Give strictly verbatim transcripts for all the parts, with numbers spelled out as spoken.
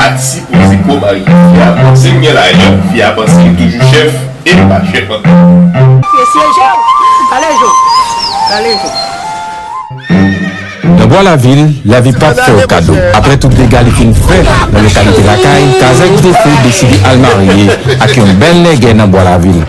Ak sipoze ko mari fi a panse l gen lajan, fi a panse li toujou chèf e li pa chèf ankò. Mesye Jo, ale Jo, ale Jo. Nan Bwa Lavil, lavi p ap fè w kado. Apre tout dega li fin fè nan lokalite lakay, Kazèk Defo deside al marye ak yon bèl nègè nan Bwa Lavil.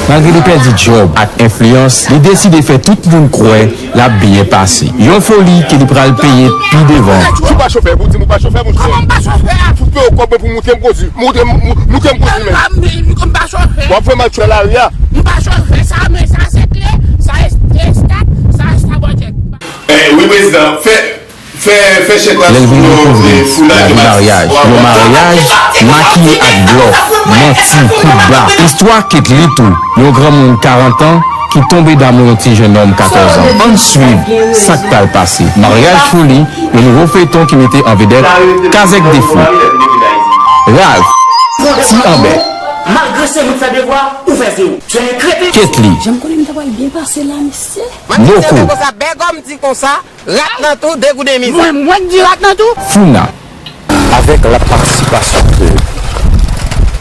Malgre li pèdi djòb ak enfliyans, li deside fè tout moun kwè l ap byen pase. Yon foli ke li pral peye pi devan. Si w pa chofè, pou di m ou pa chofè, monchè. Kòman m pa chofè a? Fout peye w kòb mwen pou moute m kozi. Moute m, mou-, moute m kozi, men. M pa, m, m pa chofè. W ap fè m al tchwè lari a. M pa chofè, sa, men sa se kle, sa es-, estat, sa estabòjèt. Eh, wi, prezidan, fè, fè, fè chèk la sou non, eh, Founa Jonas. Lavi maryaj, yon maryaj makiye ak blòf, manti, kout ba. Istwa Ketly tou, yon granmoun karant an ki tonbe damou yon ti jennonm katòz an. Ann swiv sa k pral pase. Maryaj Foli, yon nouvo feyton ki mete an vedèt Kazèk Defo, Ralph, Ti Anbè, Malgre se mwen k fè devwa, ou fè zewo. Tu es un crétin. Ketly, Jan m konnen m ta pral byen pase la, mesye. Mwen di Moko, konsa, Bègòm di konsa, rat nan tou, degoude mizè. Mwen, mwen di rat nan tou. Founa. Avec la participation de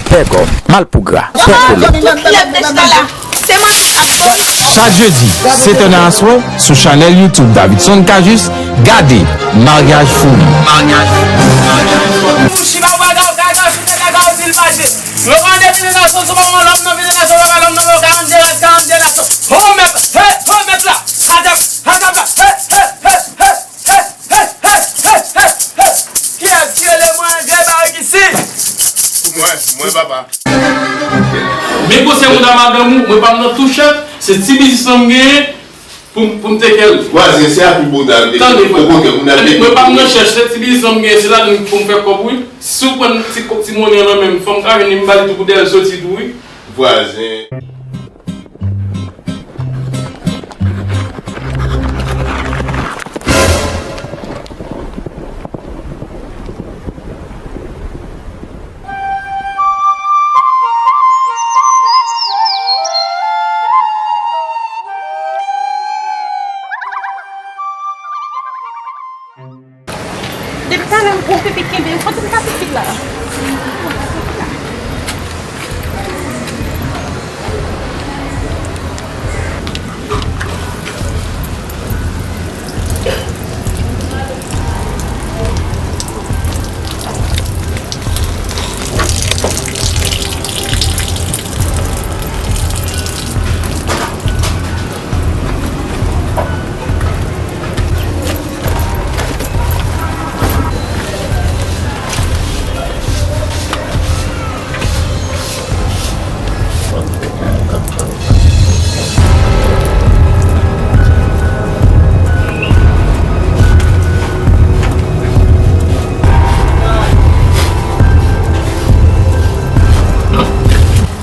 Bègòm, Malpougra, Pè Kolo. Tout lèv de chita la. Se mwen ki ap voye. Chak jedi, sèt è nan aswè, sou chanèl YouTube Davidson Cajuste, gade Maryaj Foli. Mouchi pa bagay, kaka, chita kaka, ou di l mache. Yo pa depi nan naso, sou pa yon lòm nan vini naso, pa yon lòm nan lò, karannde rat, karannde naso. Ho mèt, he, ho mèt la. Atap, atap la. He, he, he, he, he, he, he, he, he, he. Kiyès ki rele mwen Grebari isit? Pou mwen, mwen papa. Men konsèy mwen a madanm ou, mwen pa m nan touche, se ti biznis lan m genyen. Pou m, pou m teke l. Vwazen, se a pi bon dal de. Tande, okontrè, pou n al tande, mwen pa m nan chèch, se ti biznis lan m genyen, se ladan l pou m fè kòb, wi. Si w pran ti kòb, ti monnen an nan men m, fò m ka jwenn li, m ba li tou pou dèyè l soti tou, wi. Vwazen. Depi talè m gon pipi kenbe m, kote m ka pipi la?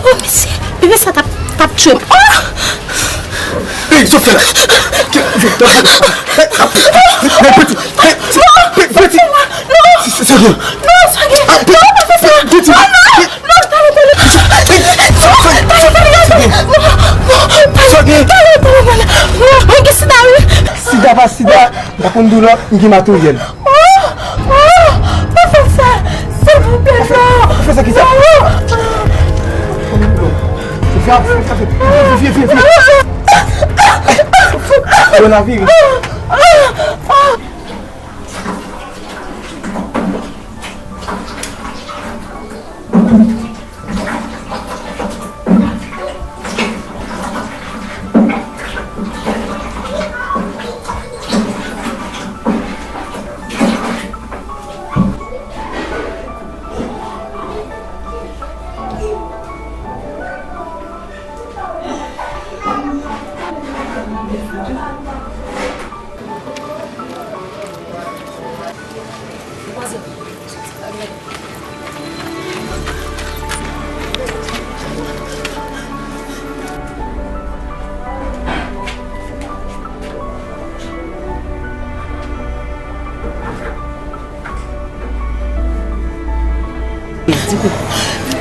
Oh, mesye, bebe sa t ap, t ap tchwe m. Oh! Hey, Sofia! Hey, piti! Hey, piti! Non, Sofia! Non, Sofia! Non, pa fè sa! Piti! Non, non! Non, talè, talè! Hey, Sofia! Talè, talè, talè! Non, non! Talè, talè, talè! Non, mwen gen sida, wi! Sida pa sida, m pa konn doulè, m gen matoryèl. Oh! Oh! Pa fè sa! Silvouplè, non! Pa fè sa, kisa? Non! Fè, fè, fè, fè. Vye, vye, vye, vye. Kowonaviris.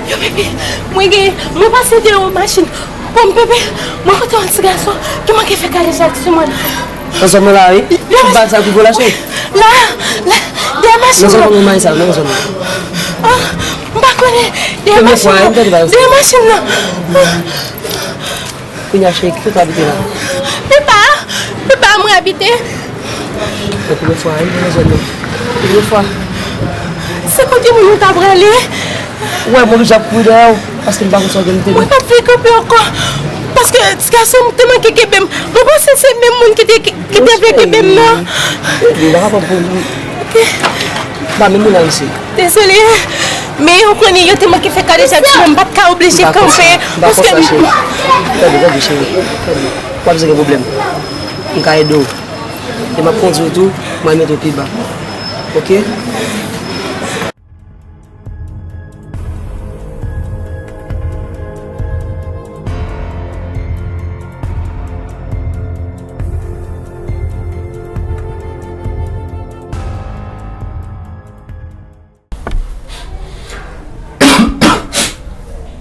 Yo, bebe, mwen gen, mwen pase deyò machin. Bon, bebe, mwen kote yon ti gason ki manke fè kalejak sou mwen. Ansanm nan la, wi. Tout bal sa pou vou lache. La, la, dèyè Nan zòn nan, mwen sa, nan zòn nan. Ah, m pa konnen. Dèyè machin nan. Dèyè machin nan. Kounye a, cheri, ki kote w abite la? Pepa, pepa, mwen abite. Nan premye fwa, wi, nan zòn nan. Premye fwa. Se kote moun yo ta prale. Ou wè, m oblije ap kouri dèyè w, paske m pa konn sa w gen m te di. Mwen p ap vle kanpe ankò, paske ti gason m te manke kenbe m. Mwen panse se menm moun ki te, ki te vle kenbe m nan. Li pa kapab pou. Ok. Ba menm moun la, mesye. Dezole, men ou konnen yo te manke fè kadejak sou mwen, m pa t ka oblije kanpe, paske m. Tande, tande, cheri. Tande. W ap gen pwoblèm. M ka ede w. E m ap kondui w tou, mwen mete w pi ba. Ok?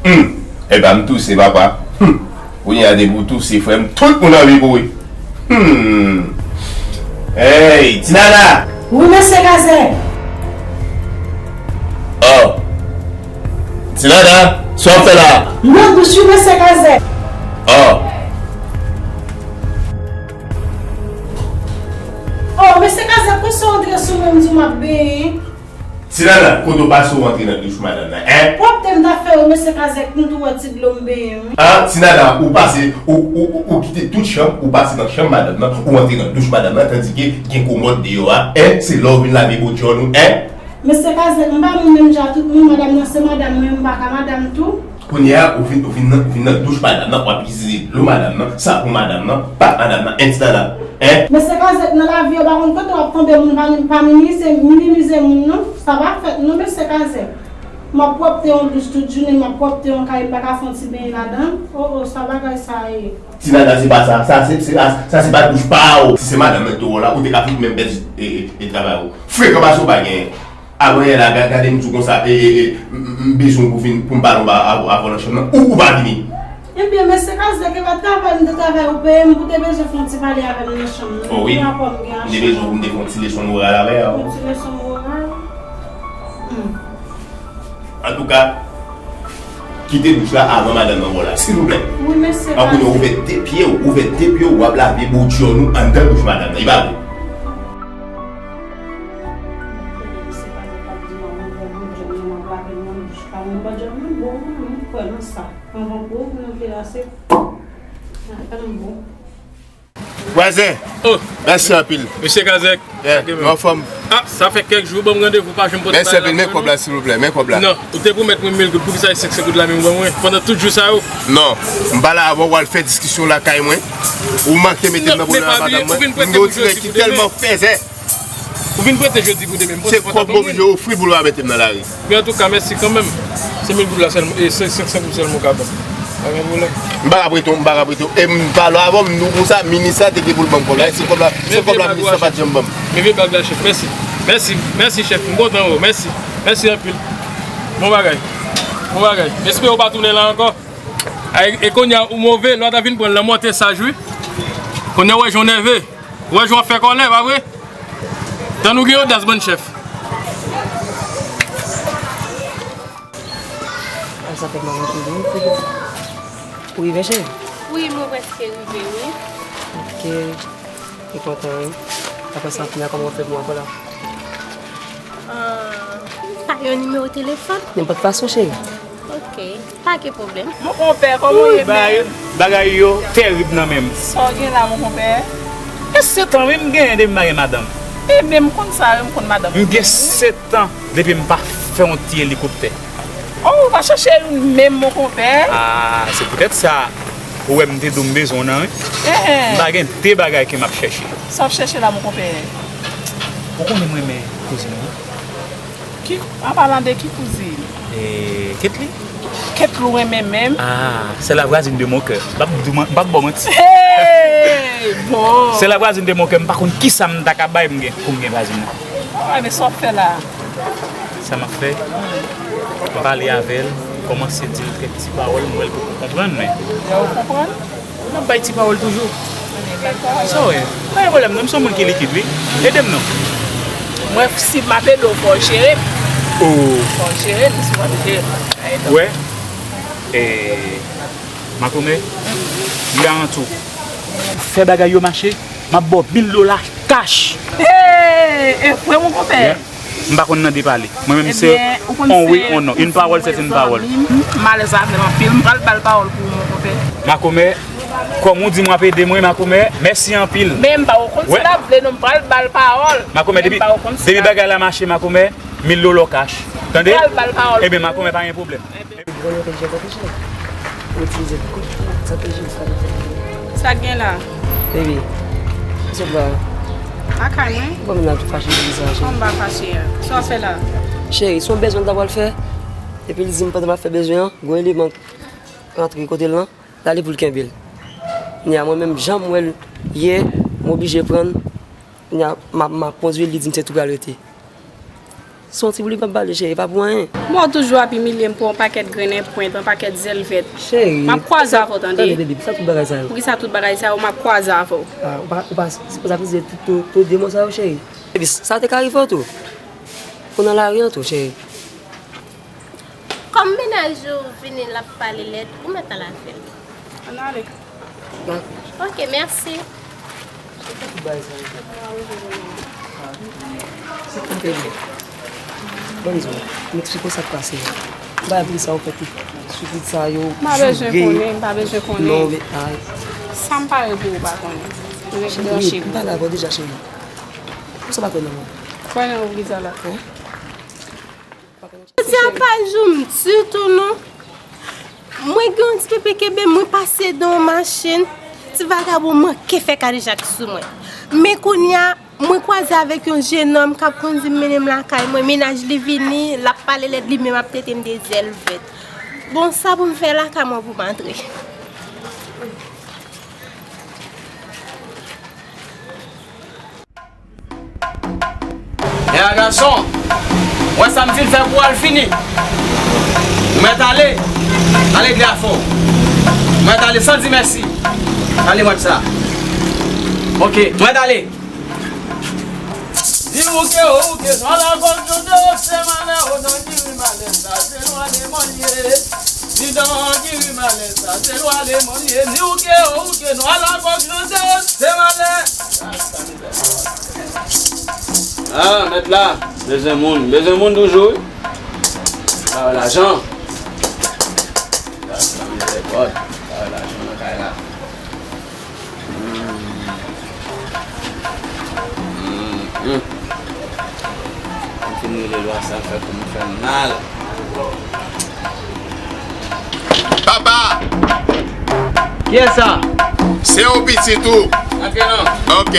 Hmm. Epa, m touse, papa. Hmm. Kounye a, depi w touse, frè m, tout moun anvi kouri. Hmm. Hey, Ti Nana! Wi, mesye Kazèk. Oh. Ti Nana, sa w ap fè la? M nan douch wi, mesye Kazèk. Oh. Oh, mesye Kazèk, konsa w antre sou mwen, m di w m ap benyen. Ti Nana, kote w pase w antre nan douch madanm nan, en? Pwòpte m ta fè wi, mesye Kazèk, m tou wè ti dlo m benyen m. Ah, Ti Nana, ou pase, ou, ou, ou, ou kite tout chanm, ou pase nan chanm madanm nan, ou antre nan douch madanm nan, tandike gen komòd deyò a, en? Se la w vin lave bodjòn ou, en? Mesye Kazèk, m pa moun menm jan ak tout moun, madanm nan se madanm mwen, m pa ka madanm tou. Kounye a, ou vin, ou vin nan, ou vin nan douch madanm nan, w ap itilize dlo madanm nan, savon madanm nan, pat madanm nan, en? Ti Nana, en? Mesye Kazèk, nan lavi, yo pa konn kote w ap tonbe, moun pa, pa minimize, minimize moun, non. Sa pa fèt, non, mesye Kazèk. M ap pwòpte yon douch tout jounen, m ap pwòpte yon kay, m pa ka fè yon ti benyen ladan l. Oh, oh, sa bagay sa ye? Ti Nana, se pa sa. Sa, se, se, sa, se pa douch pa w. Si se madanm nan ki te wè w la, ou te ka fout menm pèdi, e, e, e travay ou. Frekan pase w pa genyen. Avan yè la, ga-, gade m di w konsa, e, e, e, m, m, m bezwen w pou vin, pou m pale anba a, a, avè w nan chanm nan. Ou, ou pa vini. Ebyen, mesye Kazèk, e pa travay m te travay ou peye m pou te bezwen fè yon ti pale avè m nan chanm nan. Oh wi. Ki rapò m gen ak chanm nan? M te bezwen pou m te fè yon ti leson moral avè w. Yon ti leson moral? Hmm. Antouka, kite douch la avan madanm nan wè w la, silvouplè. Wi, mesye Kazèk. An kounye a, ouvè de pye w, ouvè de pye w, w ap lave bodjòn ou anndan douch madanm nan. E pa vre? Mwen kwè ke se pa de pap di mwen mwen pran bon djòb nan, mwen pa pran bon djòb nan, bon, mwen kwè nan sa. Anvan pou nou vle la, se afè m bon. Vwazen, oh, mèsi anpil. Mesye Kazèk. Yeah, nou anfòm. Ah, sa fè kèk jou, ban m randevou, pa janm pote bagay la pou mwen, non. Mèsi anpil, men kòb la, silvouplè, men kòb la. Non, ou te pwomèt mwen mil goud, poukisa se senk goud la menm ou ban mwen? Pandan tout jou sa yo? Non, m pa la avè w, w al fè diskisyon lakay mwen. Ou manke mete m nan pwoblèm ak madanm mwen. M gen yon ti nèg ki tèlman fèzè. Ou vin prete jodi pou demen. Se kòb mwen oblije ofri pou l pa mete m nan lari. Men antouka, mèsi kanmenm. Se mil goud la sèlman, e senk senk goud sèlman ou ka ban m. Pa gen pwoblèm. M pa ka prete w, m pa ka prete w. E m pale avè w, m di w konsa, minis la te gen pou l ban m kòb la. Se kòb la, se kòb la minis la pa t janm ban m. Men vye bag la, chèf, mèsi. Mèsi, mèsi, chèf. M kontan, o, mèsi. Mèsi anpil. Bon bagay. Bon bagay. Espere w pa tounen la ankò. Ay, e kounye a, ou move, lè w ta vin pran l nan, monte saj, wi. Kounye a, w wè jan w nève. Ou wè jan w ap fè kòlè, pa vre? Tan nou gen odas, bann chèf. A, sa fè m ap antre, wi, Freddy. Ou rive, cheri? Wi, mwen prèske rive, wi. Ok. M kontan, wi. Apre sa, kounye a, kòman w fè pou mwen ankò la? Ah, pa gen nimewo telefòn? Nenpòt fason, cheri. Ok, pa gen pwoblèm. Mon konpè, kòman w ye menm? Bagay yo terib nan men m. Sa w gen la, mon konpè? Gen sèt an, wi, m genyen depi m pa gen madanm. Ebyen, m konn sa, wi, m konn madanm. M gen sèt an depi m pa fè yon ti elikoptè. Oh, ou pa chèche youn menm, mon konpè? Ah, se poutèt sa, ou wè m te di w m bezwen w nan, wi. M pa gen de bagay ke m ap chèche. Sa w ap chèche la, mon konpè? Ou konnen m renmen kouzin ou. Ki, an palan de ki kouzin? E, Ketly. Ketly ou renmen menm? Ah, c'est la voisine de mon cœur. M p ap di w man-, m p ap ba w manti. Hey! Bon. C'est la voisine de mon cœur. M pa konn kisa m ta ka bay m gen pou m gen vwazin nan. Ah, men sa w ap fè la? Sa m ap fè? M pale avè l, kòmanse di l kèk ti pawòl, m wè l poko konprann, men. Lè w konprann? N ap bay ti pawòl toujou. Sa w ye? Pa gen pwoblèm non, m se yon moun ki likid wi. Ede m non. Mwen, si m ap ede w, fò w jere m. Oh. Fò w jere m, si w ap jere m. Ou wè? Eh, makomè, m garanti w. Fè bagay yo mache, m ap ba w mil dola cash. Eh, e vre, mon konpè? Yeah. M pa konn nan de pale. Mwen menm se on wi, on non. Yon pawòl se yon pawòl. M alèz avè l anpil. M pral ba l pawòl pou ou, mon konpè. Makomè, kòm ou di m w ap ede mwen, makomè, mèsi anpil. Men m pa konn si l ap vle non, m pral ba l pawòl. Makomè, depi, depi bagay la mache, makomè, mil dola cash. Tande? M pral ba l pawòl. Ebyen, makomè, pa gen pwoblèm. Granmoun fè jwèt anpil chè. Ou itilize tout estrateji ou sa. Sa k gen la? Baby, kisa w la? Lakay mwen. Ou pa menm la tou fache pou sa, cheri. Kòman m pa fache a? Sa w fè la? Cheri, se yon bezwen l ta pral fè. Epi l di m pandan m ap fè bezwen an, gwo eleman rantre kote l lan, l ale pou l kenbe l. Kounye a mwen menm, jan m wè l ye, m oblije pran l. Kounye a m ap, m ap kondwi l, li di m se tou pral rete. Se yon ti boulib m ap ba l, cheri, pa pou anyen. Mò toujou ap imilye m pou yon pakèt grennen pwent, yon pakèt zèl vèt. Cheri, m ap kwaze avè w, tande. Tande, baby, poukisa tout bagay sa yo? Poukisa tout bagay sa yo? M ap kwaze avè w. Ah, ou pa, ou pa sipoze ap itilize tout, tout, tout de mo sa yo, cheri. Baby, sa te ka rive w tou. Ou nan lari an tou, cheri. Kòm mennaj ou vini, l ap pale lèd, ou mèt al avè l. Ann ale. Ok, mèsi. Ban m di w, m eksplike w sa k pase. M pa vle sa w fè tout stupid sa yo. M pa bezwen konnen, m pa bezwen konnen. Non, men, ay. Sa m pare pou ou pa konnen. Mwen branche pou ou. M pale avè w deja, cheri. Ou sa pa kwè nan mwen? Kwè nan ou, Grizala. Jodi a pa jou m ditou non. Mwen gen yon ti pepe kenbe m, mwen pase devan yon machin. Ti vagabon manke fè kadejak sou mwen. Men kounye a, mwen kwaze avèk yon jenòm k ap kondui m mennen m lakay mwen. Mennaj li vini, l ap pale lèd, li menm ap trete m de zèl vèt. Bon, sa pou m fè lakay mwen pou m antre? Eya gason, w wè sa m fin fè pou w al fini. Ou mèt ale. Ale glafon. Ou mèt ale san di mèsi. Ale mwen sa. Ok, ou mèt ale. Ni ou ke ou ke non, la konn nou de se malè, ou nan ki ri malè, sa se lwa de mòn ye. Ni dan ki ri malè, sa se lwa de mòn ye. Ni ou ke ou ke non, la konn nou de se malè. Ah, mèt la, bezwen moun, bezwen moun toujou, wi. Ba yo lajan. Ba yo lajan nan kay la. Hmm. Hmm. M fin rele lwa sa fè pou m fè m mal. Papa! Kiyès sa? Se ou pitit ou? Antre non. Ok.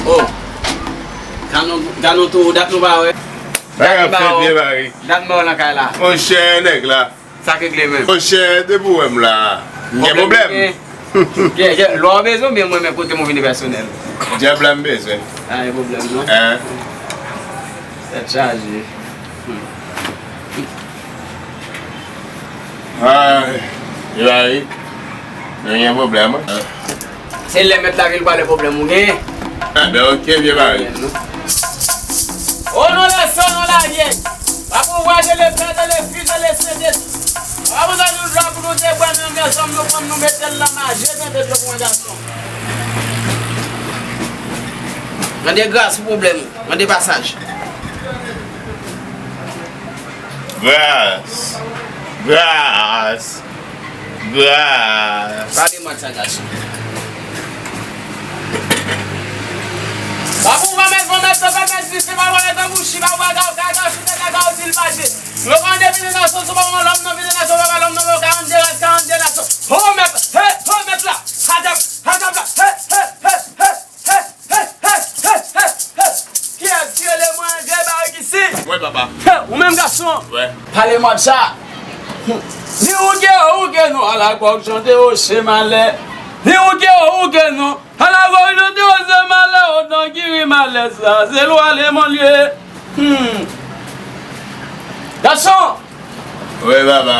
Oh. Ganon, ganon toro, dat nou pa wè. Dat m ba w. Dat m ba w nan kay la. Monchè, nèg la. Sa k regle menm? Monchè, depi w wè m la, m gen pwoblèm. Gen, gen, lè w bezwen oubyen mwen menm kote m ou vini pèsonèl? Dyab la m bezwen. Pa gen pwoblèm non. Hein? Tèt chaje. Ay, vye mari, nou gen pwoblèm, wi. Se lè mèt la vin pale pwoblèm ou genyen. Enben, ok, vye mari. O non lè san, non lè vye. Pa pou vwa de le Pè, de le Fis, de le Sentespri. Pa pou nou dwa pou nou te bwè menm lè zòm nou pran nou mete l nan maje, mete dlo pou yon gason. Mande gras pou pwoblèm ou. Mande pasaj. Gras. Gras. Gras. Pale mwen sa gason. Pa pou mwen mèt, mwen mèt, mwen mèt, si se pa mwen mèt, mwen mouchi, pa mwen gaw, gaw, gaw, sou tèt la, gaw, di l mache. Yo ka ande vide nasyon, sou pa mwen lòm nan vide nasyon, pa lòm nan, yo ka ande, ka ande nasyon. Ho mèt, he, ho mèt la. Hadap, hadap la, he, he, he, he. Kiyès ki rele mwen vye barik isi? Wi, papa. Ou menm gason. Wi. Pale mòd sa. Ni ou ke ou ke non, ala kwòk chante o se malè. Ni ou ke ou ke non, ala kwòk chante o se malè, o nan ki ri malè sa, se lwa le mond ye. Hmm. Gason. Wi, papa.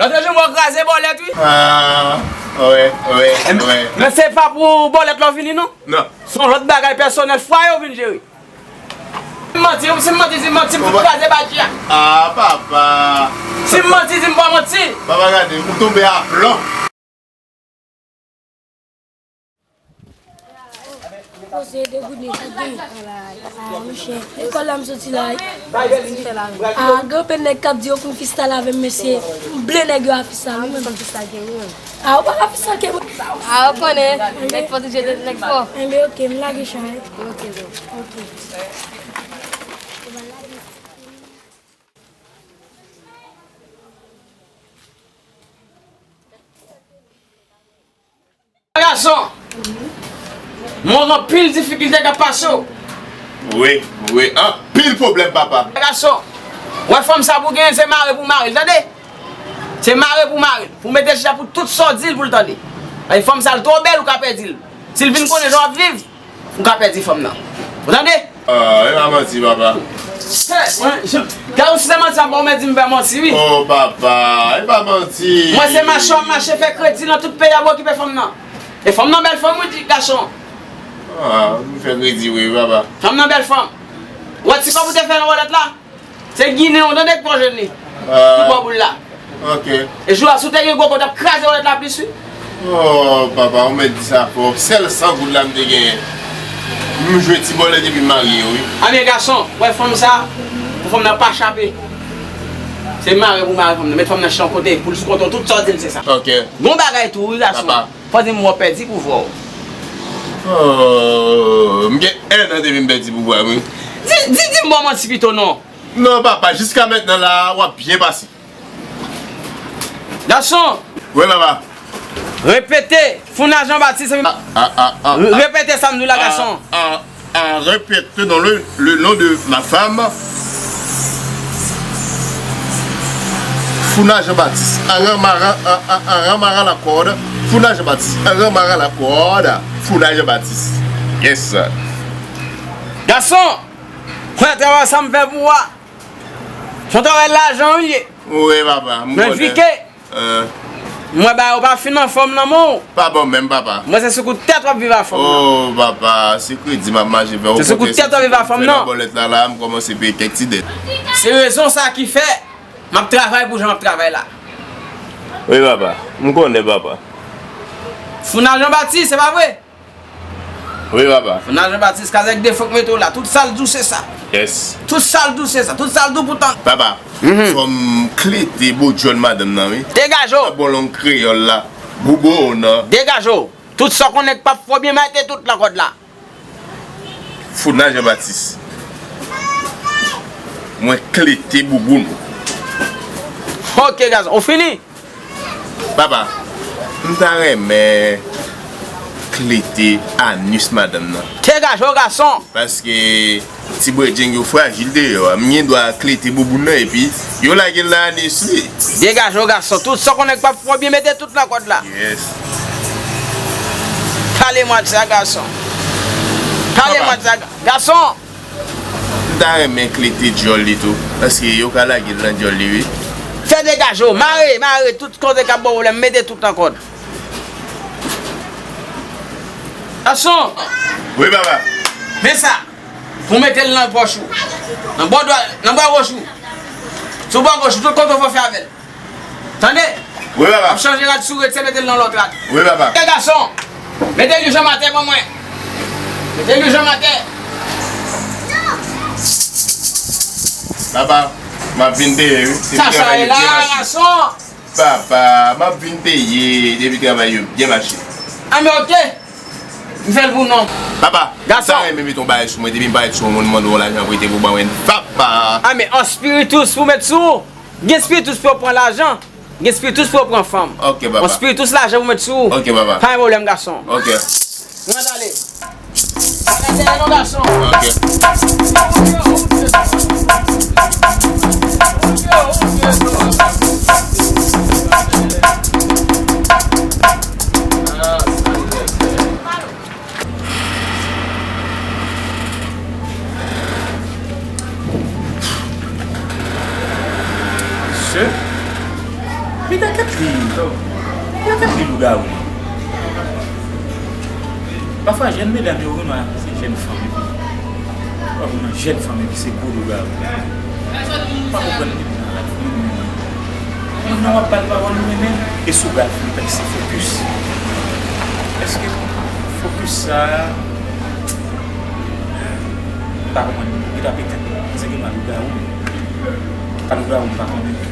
Lòt jou mwen kraze bòlèt, wi. Ah. Wi, wi, wi. Men se pa pou bòlèt la w vini, non. Non. Se yon lòt bagay pèsonèl fwa yo vin jere. Si m manti, si m manti, si m manti, m fout kraze badji a. Ah, papa. Si m manti, di m pa manti. Papa, gade, ou tonbe a plan. Poze de goud nèg ki gen. Ah, monchè. Lekòl la m soti la. Ah, gen anpil nèg k ap di yo konn freestyle avè m, mesye. M ble nèg yo a freestyle, wi, menm. Ah, ou pa ka freestyle ke mwen. Ah, ou konnen. Nèg fò toujou ede nèg fò. Enben, ok, m lage chay. Ok, bro. Ok. Gason, mwen gen anpil difikilte k ap pase w. Wi, wi, anpil pwoblèm, papa. Gason, wè fanm sa pou genyen, se mare pou mare l, tande? Se mare pou mare l. Pou mete chita pou tout sa w di l pou l tande. Paske fanm sa l twò bèl, ou ka pèdi l. Si l vin konnen jan w ap viv, ou ka pèdi fanm nan. Ou tande? Ah, e pa manti, papa. Gade, si se manti, m ap ba w, men di m pa manti, wi. Oh, papa, e pa manti. Mwen se mache w ap mache, fè kredi nan tout peyi a, m okipe fanm nan. E fanm nan bèl fanm, wi, di gason. Ah, m fè kredi, wi, papa. Fanm nan bèl fanm. Ou wè ti kòb ou te fè nan wòlèt la? Se ginen w tande k pran jwenn li. Tout bò boul la. Ok. E jou a, si w te gen gwo kòb, w t ap kraze wòlèt la plis, wi. Oh, papa, ou mèt di sa fò. Sèl san goud la m te genyen. M jwe ti bòlèt epi m marye, wi. Anben, gason, wè fanm sa, pou fanm nan pa chape. Se mare pou mare fanm nan. Met fanm nan chita yon kote, pou l sou kote w, tout sa w di l, se sa. Ok. Bon bagay tou, wi, gason. Papa. Fò di m wè w pèdi pouvwa w. Oh, m gen en an depi m pèdi pouvwa m, wi. Di, di, di m ba w manti pito non. Non, papa, jiska mentnan la, w ap byen pase. Gason! Wi, papa. Repete, Founa Jean Baptiste. Ah, ah, ah, ah, ah. Repete sa m di w la, gason. Ah, ah. Ah, répète dans le, le nom de ma femme. Founa Jean Baptiste, en renmarrant, en, en, en renmarrant la corde. Founa Jean Baptiste, en renmarrant la corde. Founa Jean Baptiste. Yes. Gason, prè travay sa m fè pou ou a. Se yon travay lajan wi l ye. Wi, papa, m konnen. Men vi ke mwen ba yo pa fin anfòm nan men w. Pa bon menm, papa. Mwen se sou kout tèt w ap viv anfòm nan. Oh, papa, se kredi m ap mache fè w. Se sou kout tèt w ap viv anfòm nan. Bòlèt la, la, m kòmanse peye kèk ti dèt. Se rezon sa ki fè m ap travay pou jan m ap travay la. Wi, papa. M konnen, papa. Founa Jean Baptiste, se pa vre? Wi, papa. Founa Jean Baptiste, kazèk defo k mete w la. Tout sa l di w se sa. Yes. Tout sa l di w se sa. Tout sa l di w pou tande. Papa, fò m klete bodjòn madanm nan, wi. Degaje w. Bon long kreyòl la. Bouboun nan. Degaje w. Tout sa w konnen k p ap fè w byen, mete tout nan kòd la. Founa Jean Baptiste. Mwen klete bouboun. Ok, gason. Ou fini? Papa, m ta renmen klete anis madanm nan. Degaje w, gason. Paske ti bredjenn yo frajil deyò a. M gen dwa klete bouboun nan epi yo lage l nan anis li. Degaje w, gason. Tout sa w konnen k p ap fè w byen, mete tout nan kòd la. Yes. Pale mwa de sa, gason. Pale mwa de sa, ga-, gason. M ta renmen klete djòl li tou, paske yo ka lage l nan djòl li, wi. Fè degaje w, mare, mare, tout kote k ap ba w pwoblèm, mete tout nan kòd. Gason! Wi, papa. Men sa, pou mete l nan pòch ou. Nan bò dwat, nan bò goch ou. Sou bò goch ou, tout kote w fè avè l. Tande? Wi, papa. W ap chanje rad sou rete, mete l nan lòt rad. Wi, papa. E gason, mete lijanm atè ban mwen. Mete lijanm atè. Papa, m ap vin peye, wi. Sa, sa e la, gason. Papa, m ap vin peye depi travay yo byen mache. Anben, ok. M fè l pou non. Papa, gason. M ta renmen mete yon bagay sou mwen, depi m parèt sou yon moun mande yon lajan prete pou ban mwen. Papa. Anben, yon spiritus pou met sou ou. Gen spiritus pou yo pran lajan, gen spiritus pou yo pran fanm. Ok, papa. Yon spiritus lajan pou met sou ou. Ok, papa. Pa gen pwoblèm, gason. Ok. Mwen ale. Pa gen dèyè non, gason. Ok. Mesye, men nan tèt li, nan tèt li lougawou. Pafwa, jèn medam yo, ou wè, se jèn fanm epi, w ap wè nan jèn fanm epi se gwo lougawou. M pa konprann depi nan laj moun menm. Moun nan w ap ba l pawòl ou renmen, e si w ba l feedback, se fokis. Èske fokis sa a, m pa konprann, li ta petèt se ke m a lougawou, men pa lougawou, m pa konnen.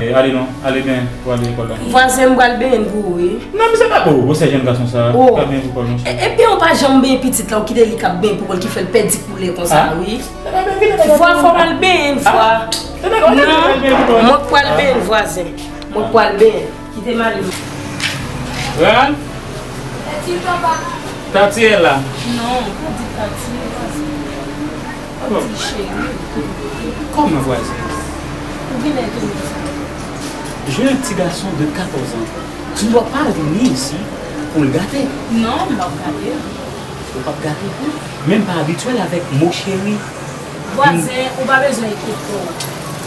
Eh, ale non, ale benyen pou ale lekòl la. Vwazen, m pral benyen pou ou, wi. Non, men se pa pou ou, pou sè jèn gason sa a. Oh. Pa benyen pou kò l, monchè. E, ebyen, ou pa janm benyen pitit la, ou kite li k ap benyen pou kò l, ki fè l pèdi koulè konsa, wi. Vwa, fò m al benyen, vwa. Non, mwen k pral benyen, vwazen. Mwen k pral benyen. Kite m ale. Ryan? Tati, papa. Tati e la? Non, pa di Tati, vwazen. Alò, kòman vwazen? Ou vin etone sa. J'ai un petit garçon de quatorze ans. Tu ne dois pas venir ici pour le gâter. Non, m p ap gate l. Ou p ap gate l. Men m pa abityèl avèk mo cheri. Vwazen, ou pa bezwen enkyete w.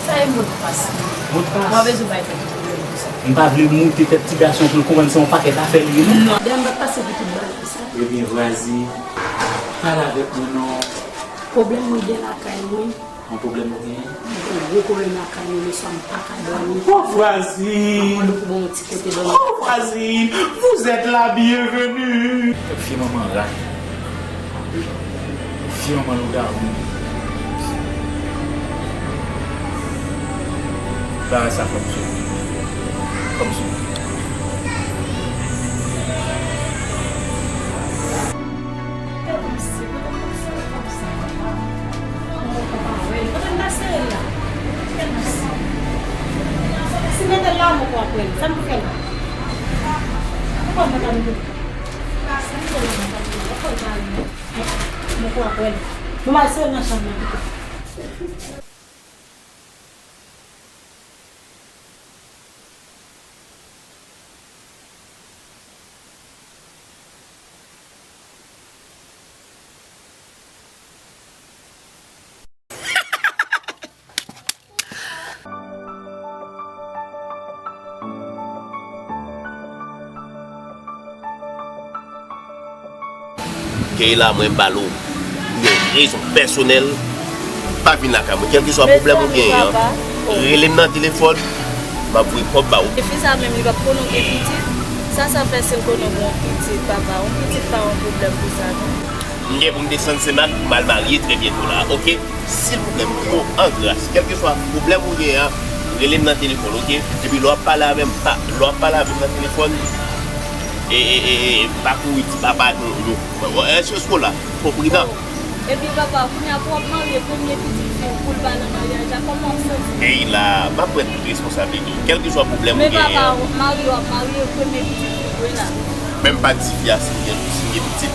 Sa e modpas li. Modpas? Ou pa bezwen bay tèt ou pwoblèm pou sa. M pa vle moute tèt ti gason pou l konprann se yon pakèt afè li ye, non. Non, dayè m pa t pase pou tout bagay sa. Ebyen, vwazen, pale avèk mwen non. Pwoblèm mwen gen lakay mwen. Yon pwoblèm ou genyen? Mwen gen gwo pwoblèm lakay mwen, leswa m pa ka dòmi. Oh, vwazin! Mwen mande pou ban yon ti kote dòmi. Oh, vwazin! Vous êtes la bienvenue! Fye manman rat. Fye manman lougawou. Bagay sa fè m sou. Fè m sou. Gade misye, kote misye konsa papa? Mwen pa wè l. Kote l pase la? Kote l pase? Si mete l la, mwen poko wè l. Sa m pou fè la? Mwen pa mwen pa mete l. Sa m fè la, mwen pa mete l. Mwen pa wè l. Mwen pa wè l. Mwen pa sere nan chanm nan pito. Keyla, mwen ba l ou. Pou yon rezon pèsonèl, pa vin lakay mwen. Kèlkeswa pwoblèm ou genyen an, rele m nan telefòn, m ap voye kòb ba ou. E fi sa menm, li p ap konnen w gen pitit. Sa, sa fè si l konnen w gen yon pitit, papa. Yon pitit pa yon pwoblèm pou sa, non. M gen pou m desann Senmak pou m al marye trè byento la, oke? Silvouplè, m priye w an gras, kèlkeswa pwoblèm ou genyen an, rele m nan telefòn, oke? Epi lè w ap pale avè m, pa, lè w ap pale avè m nan telefòn, e, e, e, e, pa kouri di papa nou, nou, èske w la? Fò w pridan. Epi papa, kounye a pou w ap marye premye pitit fi w pou l ba l an maryaj la, kòman w santi? Keyla, m ap pran tout responsablite w. Kèlkeswa pwoblèm ou genyen an. Men papa, w ap marye, w ap marye premye pitit fi w vre la. Menm pa di fi a si m gen, si m gen pitit.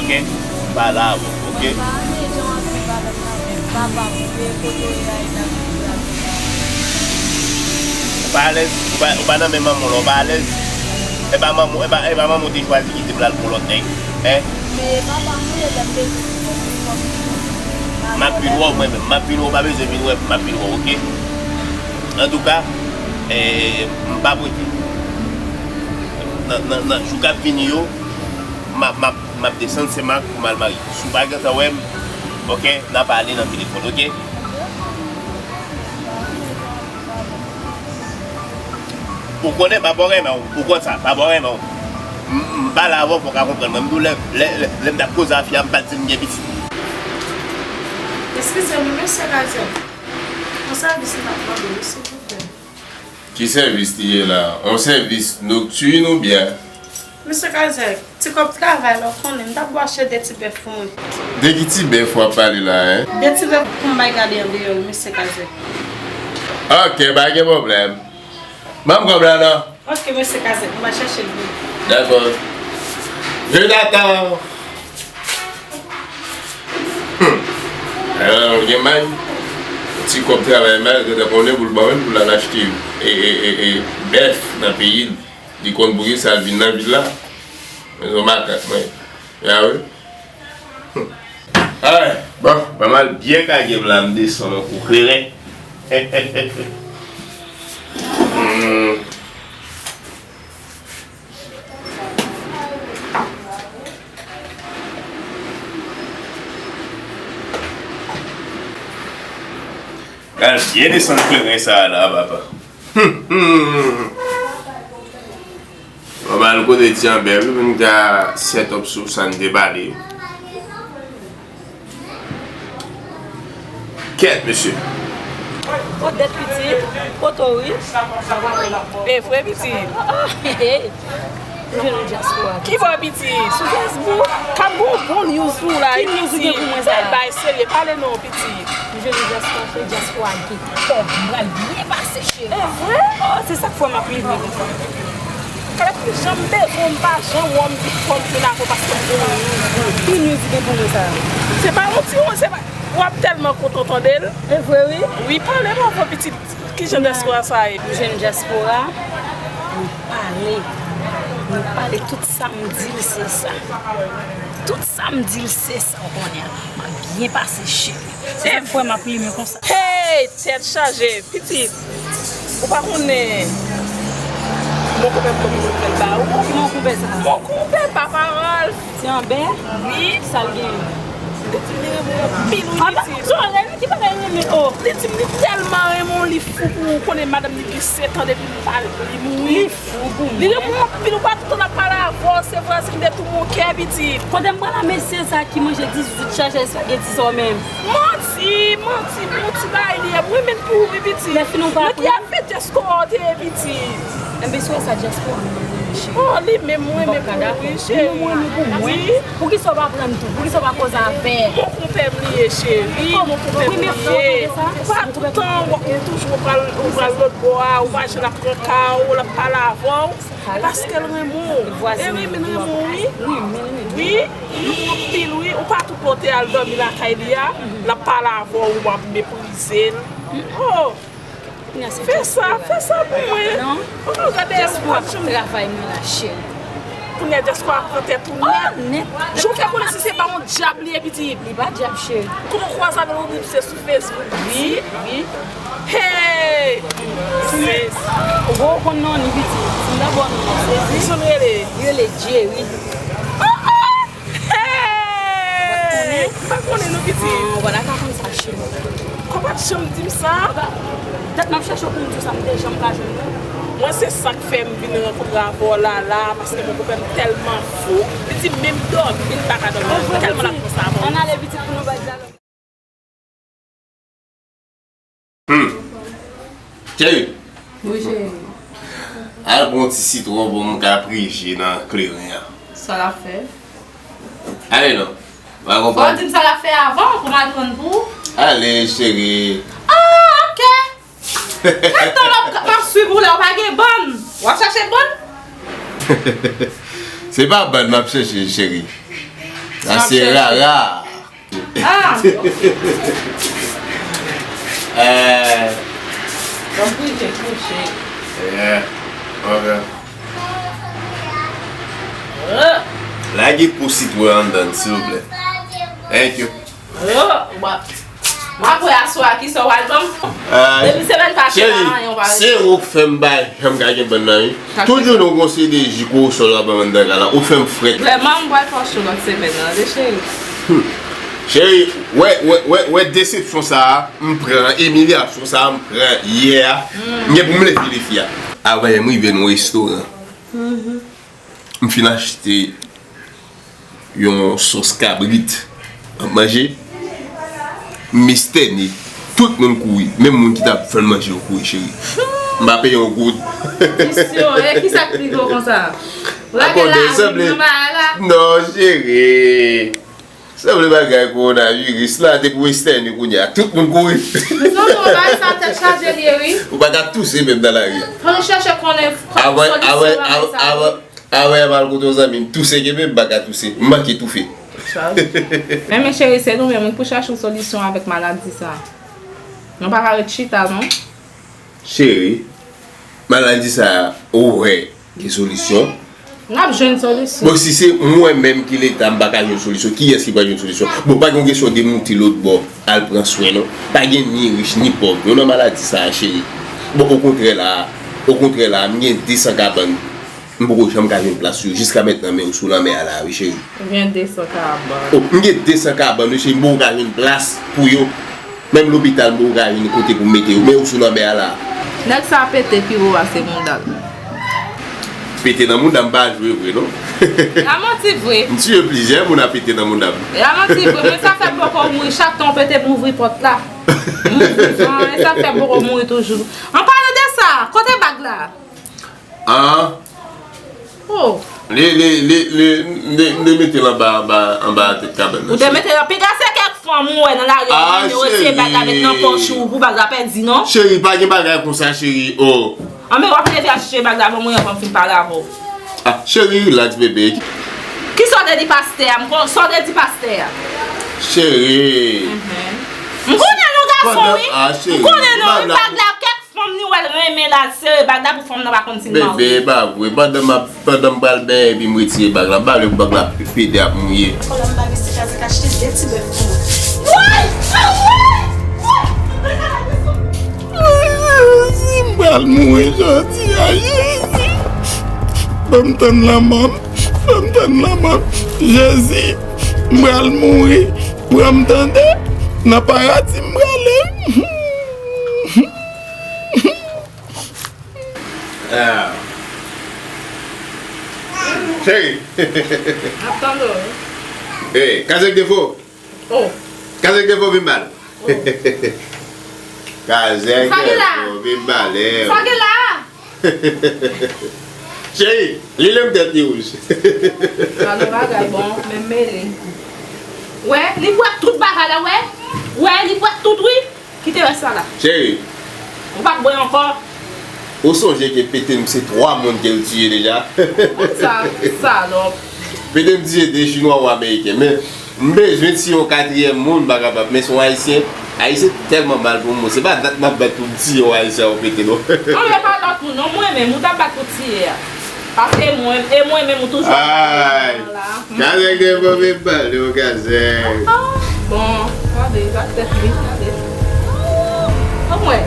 Oke? M pa la avè w, oke? Mwen pa renmen jan w ap viv avè m nan, men papa m, ou veye kote w ye a, e nan viv la. Ou pa alèz? Ou pa, ou pa nan men manman w la, ou pa alèz? E pa manman, e pa, e pa manman w te chwazi kite m l al pou lòt nèg, en? Men papa m, ou ye lè m te di w, m ap vin wè w mwen menm, m ap vin wè w, pa bezwen vin wè m, m ap vin wè w, oke? Antouka, eh, m p ap rete. Nan, nan, nan jou k ap vini yo, m ap, m ap, m ap desann Senmak pou m al marye. Si w pa gentan wè m, oke, n a pale nan telefòn, oke? Ou konnen papa w renmen w, ou konn sa, papa w renmen w. M, m pale avè w, fò w ka konprann mwen. M di w lè, lè, lè, lè m t ap koze a fi a, m pa t di m gen pitit. Eskize m, mesye Kazèk. Yon sèvis m t ap mande w, silvouplè. Ki sèvis li ye la? Yon sèvis noktin oubyen? Mesye Kazèk, ti kòb travay la, w konnen, m t ap bò achte de ti bèf pou mwen. De ki ti bèf w ap pale la, en? De ti bèf pou m bay gade andeyò, wi, mesye Kazèk. Oke, pa gen pwoblèm. Ban m kòb la, non. Oke, mesye Kazèk, m va chèche l pou ou. Dakò. Jonathan! Hmm. Alò, gen may. Ti kòb travay may, gentan konnen pou l ban mwen, pou l al achte e, e, e, e, bèf nan peyi l. Li konn pou ki sa l vin nan vil la. Men se yon makak, mwen. Ya wi. Hmm. Ay, bon, ban m al byen kage m la, m desann yon kou kleren. Hmm. Al byen desann kleren sa a la, papa. Mwen ba l kote ti anbè wi pou n ka set up sou sa n te pale yo. Kèt, mesye. Odèt pitit, poto wi. E vre pitit. Ki bò pitit? Sou Facebook. K ap gon bon news pou w la wi pitit. Bèl bagay serye, pale non pitit. M jwenn yon dyaspora, cheri, dyaspora gen kòb, m pral byen pase, cheri. E vre? Oh, se sa k fè m ap rive konsa. Kèlèkile, jan m bezwen w, m pa janm wè w, m vin fò m vin avè w paske m gen yon news pou w. Ki news ou gen pou mwen sa? Se pa yon ti won, se pa, w ap tèlman kontan tande l. E vre, wi. Wi, pale m ankò pitit, ki jan dyaspora sa ye? M jwenn dyaspora, nou pale, nou pale, tout sa m di l se sa. Tout sa m di l se sa, w konnen. M ap byen pase, cheri. Se sa k fè m ap limen konsa. Hey, tèt chaje, pitit. Ou pa konnen monkonpè m, mwen fè l ba ou. Ki monkonpè sa? Monkonpè, papa Ralph. Ti anbè? Wi. Sa l genyen? Li di m li renmen w anpil wi pitit. Ki bagay renmen o? Li di m li tèlman renmen w, li fou pou ou. Konnen madanm li gen sèt an depi li pa, li mouri. Li fou pou mwen. Li renmen w anpil, ou pa toutan ap pale avè w, se vre, se m te tou mon kè pitit. Kote m pral a mesye sa ki manje dizuit chache espageti sa w menm? Manti, manti, manti bay li ye. M renmen l pou ou wi pitit. Lè fini w pa pran. Nèg ki ap fè dyaspora w te ye pitit. Enben se sa dyaspora mwen renmen cheri. Oh, li menm mwen menm pou ou wi cheri. Li menm mwen renmen pou mwen. Poukisa w pa pran l tou? Poukisa w pa koze avè l? Monkonpè m li ye cheri. Monkonpè m li ye. Ou pa toutan w toujou ou pral, ou pral lòt bò a, ou pa janm ap pran ka w, l ap pale avè w. Paske l renmen w. E renmen l renmen w wi. Wi, nou anpil wi. Ou pa tou kote al dòmi lakay li a, l ap pale avè w, w ap meprize l. Oh! Fè sa, fè sa pou mwen. Oh, gade, dyaspora ap travay mwen la, cheri. Kounye a dyaspora ap pran tèt ou nèt. Jan w fè konnen si se pa yon dyab li ye pitit. Li pa dyab cheri. Kòman w kwaze avè l ou di m se sou Facebook? Wi, wi. Hey! Sis. Ou poko konn non li pitit. Si m dabò non, sezi. Kisa l rele? Li rele Jerry. Oh, oh! Hey! M pa konnen non pitit. Ou pa ta ka konn sa cheri. Kòman w pa t janm di m sa? Dat m ap chache w pou m di w sa, m te janm ka jwenn ou. Mwen se sa k fè m vin rankontre avè w la la, paske monkonpè m tèlman fou, li di menm dòmi li pa ka dòmi, tèlman l ap panse avè w. Ann ale pitit pou nou bay dyalòg. Hmm. Cheri. Wi cheri. Al pran yon ti sitwon pou m ka prije nan kleren an. Sa l ap fè? Ale non. Fò w di m sa l ap fè avan pou m al pran pou ou. Ale cheri. Ah, ok. Gentan m ap, m ap swiv ou la, ou pa gen bann. W ap chache bann? Se pa bann m ap chache, cheri. Sa se rara. Ah! Eh. Ban m kouche, kouche. Yeah. Ok. Ah! Lage po sitwon anndan, silvouplè. Thank you. Oh, wa-, w ap wè aswè a kisa w al ban m. Depi semèn pase la, anyen w pa rete. Se ou k fè m pa janm ka gen bann nan, wi. Toujou nou gon seri de ji kowosòl w ap ban m anndan kay la. Ou fè m frèt. Vrèman, m pral fè w cho lòt semèn nan, tande, cheri. Hmm. Cheri, wè, wè, wè, wè desepsyon sa a, m pran, imilyasyon sa a, m pran yè a. M gen pou m leve defi a. Avan yè, m rive nan restoran. M fin achte yon sòs kabrit. M ap manje. M estène. Tout moun kouri. Menm moun ki t ap fè l manje yo kouri, cheri. M pa peye yon goud. Misyon, e kisa k rive w konsa? Lage lavi nan bagay la. Non, cheri. Sanble bagay kowonaviris la, te pou estène kounye a. Tout moun kouri. Misyon, bagay sa tèt chaje li ye, wi. Ou pa ka touse menm nan lari a. Fò nou chèche konnen solisyon nan bagay sa. Avan, avan, avan, avan, avan m al kote yon zanmi m touse kenbe m pa ka touse. M manke toufe. Men, men cheri, se nou menm wi pou chache yon solisyon avèk maladi sa. Nou pa ka ret chita, non. Cheri, maladi sa, ou wè, gen solisyon. N ap jwenn solisyon. Bon, si se mwen menm ki Leta, m pa ka jwenn solisyon, kiyès ki pral jwenn solisyon? Bon, pa gen yon kesyon de moute lòt bò, al pran swen, non. Pa gen ni rich, ni pòv, non, nan maladi sa, cheri. Bon, okontrè la, okontrè la, m gen de san kabann. M poko janm ka jwenn plas sou yo. Jiska mentnan, men ou sou lanmè a la, wi, cheri. Ou gen de san kabann. Oh, m gen de san kabann, wi, cheri, m poko ka jwenn plas pou yo. Menm lopital, m poko ka jwenn kote pou m mete yo. Men ou sou lanmè a la. Nèg sa pete pi wo pase mouda l. Pete nan mouda m pa jwe vre, non. A manti vre. M tiye plizyè moun a pete nan mouda m. A manti vre, men sa fè poko mouri. Chak tan w pete, m ouvri pòt la. M vivan, e sa fè poko mouri toujou. An palan de sa, kote bag la? Ah. Oh. Li, li, li, li, li, li mete l anba, anba, anba tèt kabann nan. Ou te mete l anba, piga se kèk fanm ou wè nan lari a, ou vin retire bag la met nan pòch ou pou bag la pèdi, non? Cheri, pa gen bagay konsa, cheri. Oh. Anben, w ap leve al chèche bag la, ban mwen anvan m fin pale avè w. Ah, cheri, relax, bebe. Kisa w te di pastè a? M kon-, sa w te di pastè a? Cheri. Mhm. M konnen nou gason, wi. M konnen nou, wi, bag la, kèk fanm ni wè l renmen l al sere bag la pou fanm nan pa konn si l marye. Bebe, e pa vre. Pandan m ap, pandan m pral benyen epi m retire bag la, m pa vle pou bag la pete ap mouye. Konnen m ba mesye Kazèk achte de ti bèf pou mwen. Woy! Woy! Woy! Jezi, m pral mouri jodi a, Jezi. Ban m tann lanmò m, ban m tann lanmò m. Jezi, m pral mouri. Pran m tande, nan paradi m prale. Ah. Cheri. M ap tande w, wi. Hey, Kazèk Defo. Oh. Kazèk Defo vin ba l. Oh. Kazèk Defo vin ba l. Sa gen la? Cheri, li menm tèt li wouj. Gade bagay bon, menm mele. Wè, li pwèt tout bagay la, wè. Wè, li pwèt tout, wi. Kite rès la la. Cheri. Ou p ap bwè ankò? Ou sonje ke Pete m se twa moun ke l tiye deja? Sa, salòp. Pete m tiye de Chinwa, yon Ameriken. Men, m bezwen tiye yon katriyèm moun, m pa kapab. Men se yon Ayisyen. Ayisyen tèlman mal pou moun. Se pa dat m ap bat pou m tiye yon Ayisyen, yon Pete, non. Anlè pa lòt moun, non, mwen menm, ou t ap bat pou tiye a. Paske mwen, e mwen menm ou toujou ap pale nan la. Kazèk Defo vin pale w, Kazèk. Ah, bon, gade, gad tèt li, gade. Anmwey.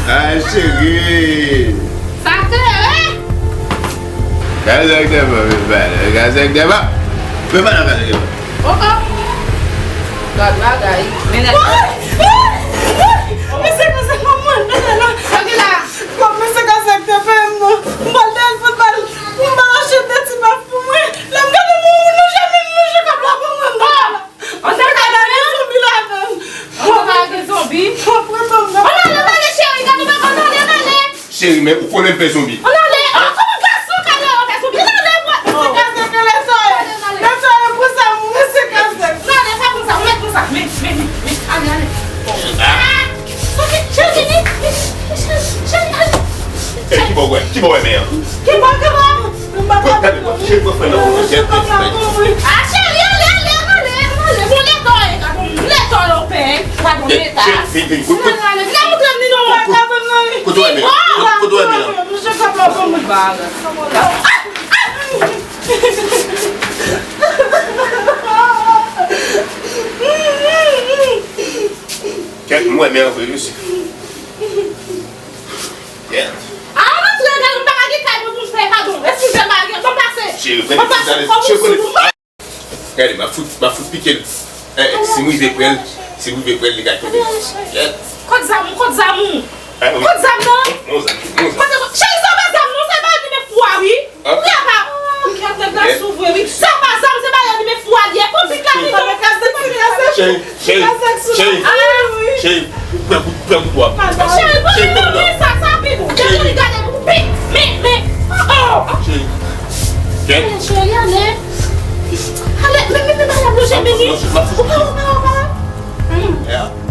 Ay, cheri. Sa klere. Kazèk Defo vin pale w, Kazèk Defo. Vin pale w, Kazèk Defo. Oh, oh. Gad bagay. Men nèg. Woy! Woy! Woy! Mesye Kazèk, manman, gade la. Sa gen la. Bon, mesye Kazèk te peye m non. M pral dèyè l pou l ba l, pou m ba l achte de ti bèf pou mwen. Lè m gade mwen, mwen, nou janm, nou janm kab la pou mwen. Oh! An ta ka gen zonbi ladan l. An ta ka gen zonbi. Pran, pran, pran, pran. Ann ale, ann ale, cheri, gade mwen, ann ale, ann ale. Cheri, men ou konnen m pè zonbi. Ann ale. Oh, kòman gason ka gen yon pè zonbi? Ann ale, mwen. Mesye Kazèk, lè sa yo. Lè sa yo pou sa, mesye Kazèk. Ann ale, pa konsa, mèt konsa. Men, men, men, men. Ale, ale. Ah! Cheri, cheri, cheri, ale. Ki bò w wè? Ki bò w wè men an? Ki bò, ki bò? M pa ka. Gade, gade, cheri, pran frè nan kòkòt, gade, gade. Ah, cheri, ale, ale, ale, ale. Bon, lè tò, e, gade, lè tò, yo pè, gade, leta. Vin, vin, vin, kout, kout. Ale, ale, vin moutre m li non. Kote w wè men an? Kote w wè men an? Misye kapab ban mwen. Kèt, m wè men an vre, mesye. Kèt. Ah, m antre, gade, m pa ka gen kay mwen pou m fè, padon. Eskize m, pa gen, ban m pase. Cheri, ban m pase, fò m sou. Gade, m ap fout, m ap fout pike l. Eh, eh, si m rive pre l, si m rive pre l, li ka kenbe. Kòt zam ou, kòt zam ou. Kòt zam nan. Bon zam, bon zam. Kote, cheri, sa pa zam non, se ba li men fou a, wi. Li a pa. Kèt nèg la sou vre, wi. Sa pa zam, se ba li men fou a, li e konbit la, wi. Cheri, cheri, cheri, cheri, pran kout, pran kout bwa. Cheri, pran kout bwa. Sa, sa pi bon. Depi li gade m, pi, men, men, oh. Cheri. Kèt. Cheri, ale. Ale, men, men, men, men, ale, ale, ale. Ou pa, ou pa, ou pa. Hmm.